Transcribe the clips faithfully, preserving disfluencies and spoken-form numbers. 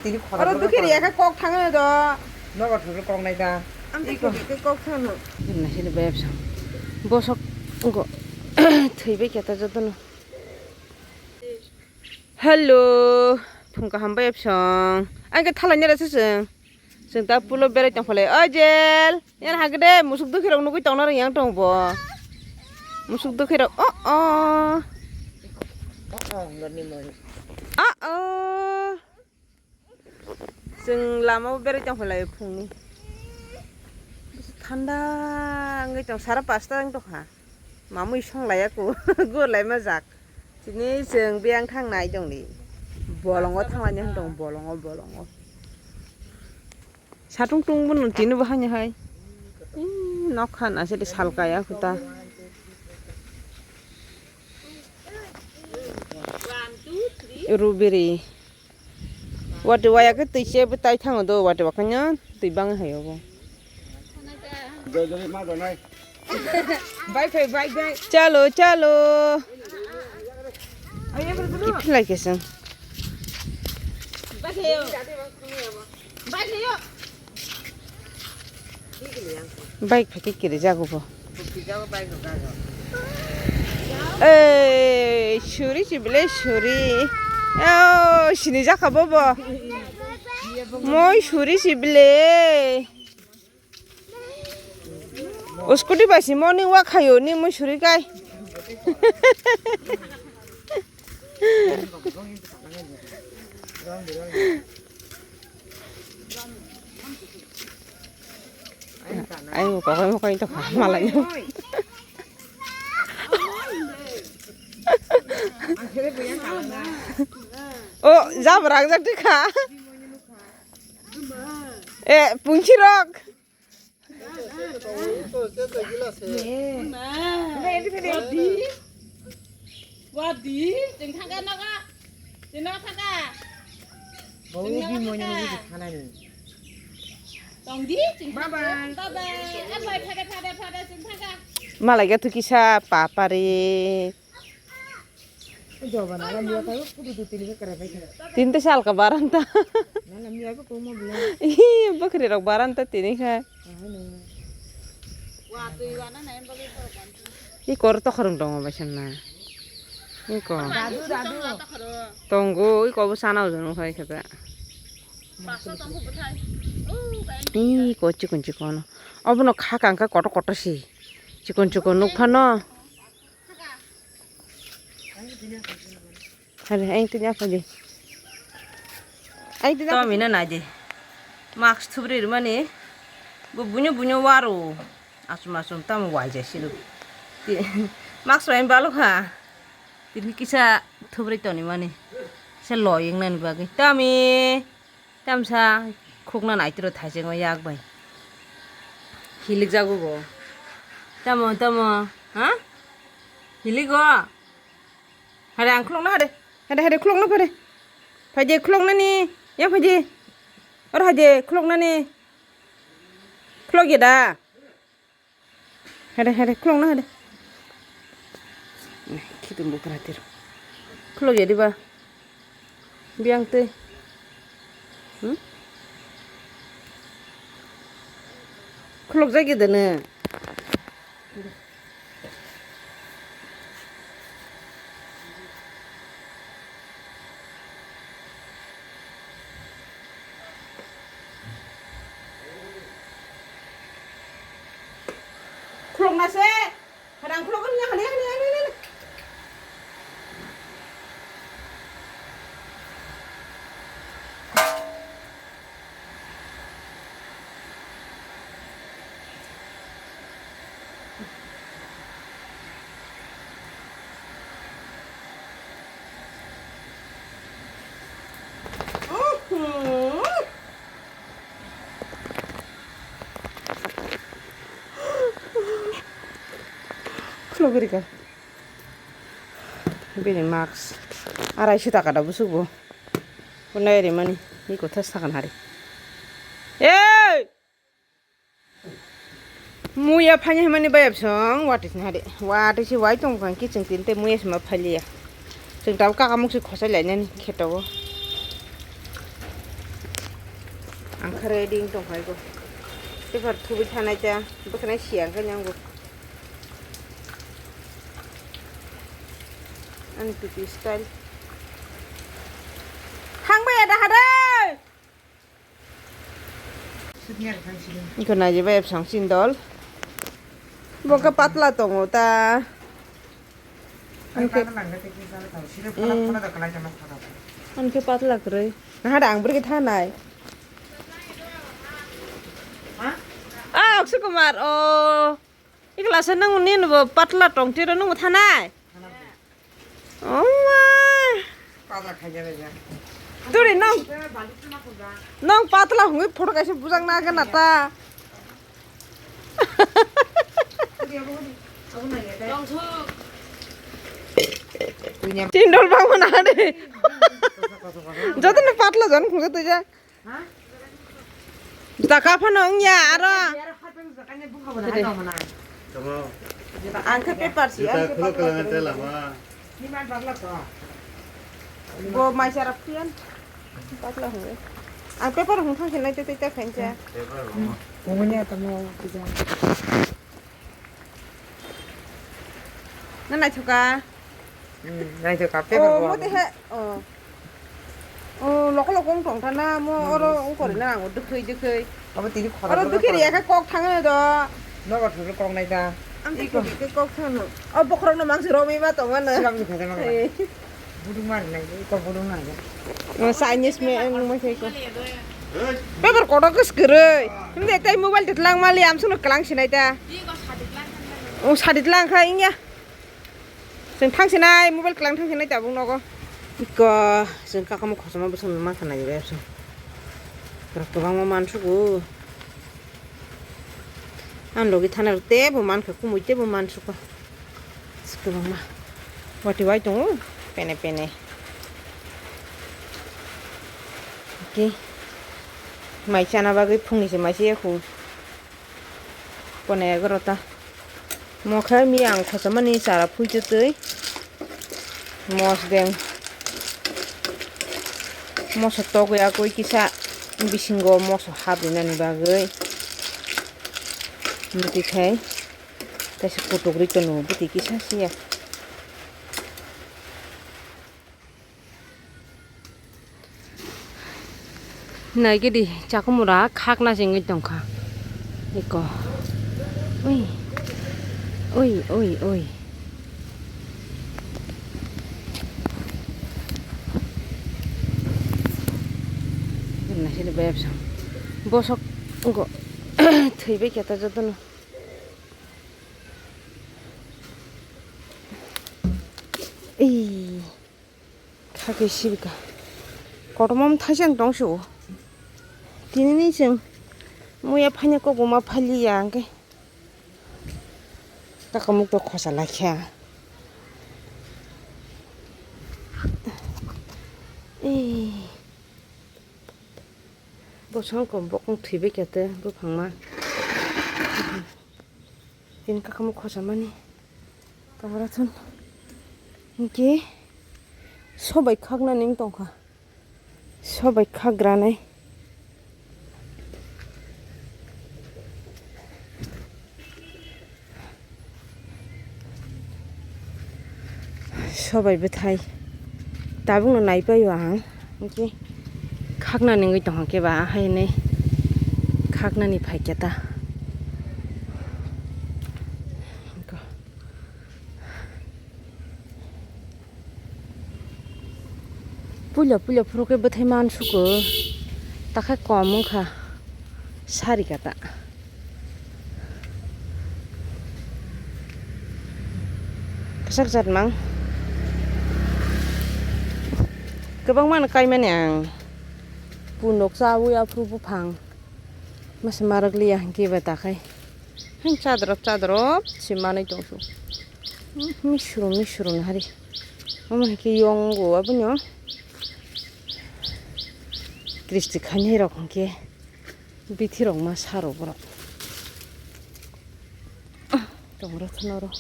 Tini khorok oro dukhe riya khe kok thangno do. Nogo thangno kok nai da. Ang tei kok kok thangno. Gimna sini bayap sang. Bosok go. Thwi bai khe ta jotono. Hello. Phung kaham bayap sang. Ang khe thalai nai rasa seng. Seng ta pulo berai tong phalai. Oi jel. Yan hagde musuk dukhe rok nugui tongna rang yang tong bo. Musuk dukhe rok. Oh oh. Oh oh. Chwng lama o berai tong phalai phungni. Thanda wngwi tong sara pasta wng tongkha. Mamui songlaiya ko gorlai majak. Tini chwng biyang thang nai tongdi. Bolongo thanglaini hwn tong bolongo bolongo. Satung tung bono tini bo haino hai. Ih, nok khan aswk de salkaya khuta. Rubiri. Wati waya khe twi se bwtai thango do, wati wakaino twi bangwi hai obo. Bai phai, bai, bai. Chalo, chalo. Iphilai khe chwng. Bike phai khe kiri jago bo. Ei, suri si bile suri. Oh, sini jakha bo bo. Moi suri si bile. O scooty bai si morning walk khayo ni moi suri kai. Ai, mo kokoi mo koi to kha malai. O, jabra jak tikha. E, pungchi rok. Wadi, chwng thangka nogo. Chwng nogo thangka. Chwng nogo thangka. Tongdi, chwng thangka. Bye bye. Bye bye. Eh, bye, phade, phade, phade, chwng thangka. Malai ga tu kisa papari. Tinta salka baranta. Ih, bakri rok baranta tini kha. I kor tokhorong tongo bai sanna. I ko. Tongo, i ko bo sana ojon khai khe ta. I ko chikon chikon. Obono kha kangkha kotor kotor si. Chikon chikon nuk phano. Hare, aing tini aphadi. Aing tini aphadi. Tomina naidi. Mask thubri rwmani. Bo bunyo bunyo waro. Asum asum tamo waijai silo. Ti-, mask bai balok ha. Tini kisa thubri toni mani. Se loyeng nani bagwi. Tami. Tamsa khukna naitiro thaichengma yak bai. Hilik jago bo. Tamo, tamo, ha? Hilik go. Hade ang khulokna hade. Hade, hade khulokna phade. Phaide khuloknani. Ya phaide. Or phaide khuloknani. Khulok ya da. Hade, hade, khulokna hade. Khitung bukra tiro. Khulok ya diba? Biang tei. Hmm? Khulok jagi dene. Khulokna se. Hadang khulok ni, hani, hani, hani, hani. Khulogri ka. Bini mask. Arai si taka da busuk bo. Kunai ri mani. Ni kotha sakan hari. Ei! Muya phanya himani bayap song, wati sini hari. Wati si wai tong kang ki cheng tin te muya sima phaliya. Cheng tau kaka muk si khosai lai nani kheto. Ang khe ready wng tong phai bo. Paper thubui thanai ta, bwkhanai siya khe nang bo. Ani P T style. Thang bai ada hade. Iko nai je bai absang sin dol. Bo khe patla tongo ta. Ang khe, ang khe patla kwrwi. Naha da ang bwrwi khe thanai. Ah, Akshay Kumar, oh. Ikla se nang ni bo patla tong tiro nang thanai. Oh ma. Turi nang. Nang patla hungwi photo kaisa bujak na gana ta. Tindol bang mana de. Joto ni patla jan khungsa tuja. Jaka phano wngya aro. Ang khe paper si, ang khe patla kwrwi. Bo maisa rok phiyan. Patla hwnwi. Ang paper hwn thang khe nai tei tei ta khaincha. Na naithoka. Hmm, naithoka, paper. Oh, bo mo te ano. He, oh. Oh, loko loko wng tong thana, mo oro wng kori na, ang dwkhwi dwkhwi. Abo tini khora oro dwkhwi riya khe kok thangno do. Nogo thangno kok nai da. Ang dwkhwi kok thangno. Oh, bokhorok no mangsi romwi ma tong ano. Siram dwkhwi ma. Hey. Budung mari nai, ko budung nai. Oh, Chinese me, ang mo thai ko. Paper kotor khe swkirwi. Himde tai mobile te tlang mali, am suno klang sinai ta. Oh, sadi tlang kha ingya. Chwng thang sinai, mobile klang thang sinai tabuk nogo. Iko, chwng kakamo khosoma bwswk no ma khanai bai abswng. Borok kwbangma mansugo. Ang logi thana rok tebo mankha, kumui tebo mansugo. Kwbangma. Wati wai tongo, pene pene. Ki, mai chana bagwi phungni se mai se yakhu. Pone egarota. Mo khe mi ang khosomani chara phuitwi twi mosdeng moso togwi akwi kisa bisingo moso haprinani bagwi bwtwi khai kaisa kutuk ri tono bwtwi kisa siya. Naigidi chakumura khakna singwi tongkha. Eko. Ui. Ui, ui, ui. Naisini bayapsa. Bosok go. Thwibai keta jotono. Ei. Khakhe sibika. Kotorma thaisang tongsu. Tinini chwng muya phaina kokboma phaliya hwnkhe. Takamukto khosa laikha. Ei. Bosong kom bokong thwibai kete buphangma. Tini kakamo khosamani. Tabora thun. Hingke sobai khaknani wng tongkha. Sobai khakgranai. Sobai bwthai tabukno naipaio ang, hwnkhe khakna nungwi tongkha khe ba, haino khaknani phaikhe ta. Puila puila phuru khe bwthai mansuko, takhe kom wngkha, sarika ta. Kwchak jatmang. Kwbangmano kaimani ang. Punok chawi aphuru buphang. Masa marak liya hwnkhe ba takhai. Hwn chadrop chadrop se manwi tongsu. Misru misru nahari. Omo hwnkhe yongo abono. Kristi khainai rok hwnkhe. Bithirok ma saro borok. Tongra thunoro.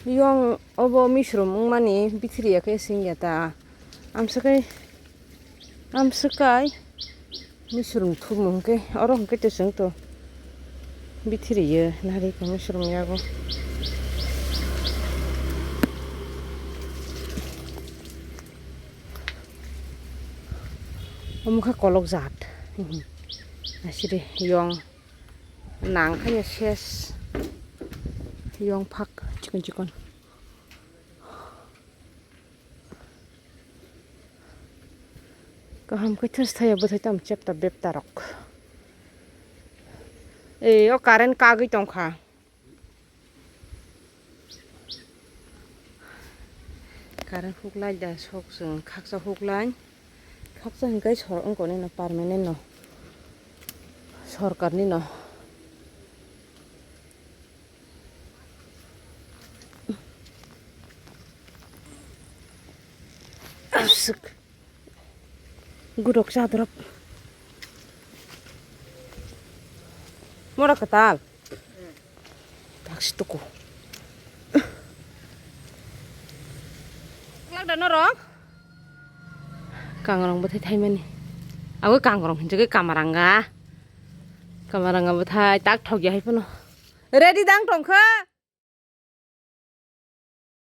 Yong obo misrum wngmani bithiri ya khe singya ta. Amswkai, amswkai. Mushroom thumu hwnkhe, oro hwnkhe to chwng to bithiri yo nari ko mushroom yago. Omo khe kolok jat. Asiri yong nang khe ses yong phak chikon chikon. Kaham khe thus thaya bwthai tam chepta bepta rok. Ei, o current kagwi tongkha. Current huklai da sok chwng khaksa huklai. Khaksa hwnkhe sor wngkoni no permanent no. Sorkarni no. Aswk. Gurok chadorok. Mora kwtal. Taksi tuku. Lak da norok. Kangrong bwthai thaimani. Abo kangrong hinjagwi kamaranga. Kamaranga bwthai tak thok ya hai phano. Ready dang tongkha.